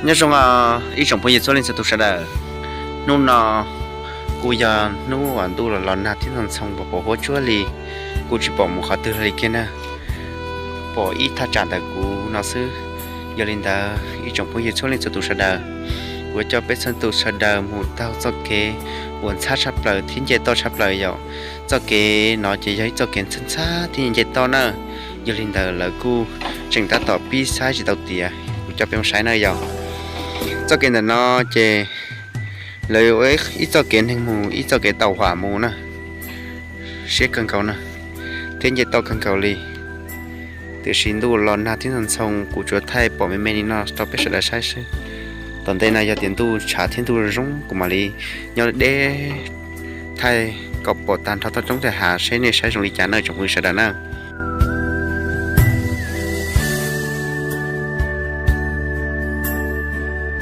Nyob zoo ib tsoom phooj ywg txhua leej txhua tus sawv daws. Hnub no kuj yog hnub uas ntuj los los nag thiab ntxoov ntxhoo pos pos huab tsuag li, kuj tsis pom mus qhov twg li kiag na, pom ib thaj tsam ntawm kuv no xwb. Yog li ntawd ib tsoom phooj ywg txhua leej txhua tus sawv daws, kuv coj peb txhua tus sawv daws mus taug txoj kev uas ntxhab tshaj plaws thiab nce toj tshaj plaws yom. Txoj kev no ces yog ib txoj kev ntxhab ntxhab thiab nce toj na. Yog li ntawd lawv kuj tseem tab tom pib xaib tsis tau tiav, kuv coj peb mus saib na yom. Txoj kev ntawm no ces lawv ua ib txoj kev neeg mus ib txoj kev tau hwam mus na, siab kawg nkaus na, thiab nce toj kawg nkaus li. Tiam sis ntuj los nag thiab ntxoov ntxhoo, kuv tsuas thaij pom me me li no rau peb sawv daws saib xwb. Tom ntej no yog tias ntuj tshav thiab ntuj zoo kuv mam li nyob deb thaij kom pom tag nrho toj roob toj hav seb nej saib zoo li cas na tsoom phooj ywg sawv daws na.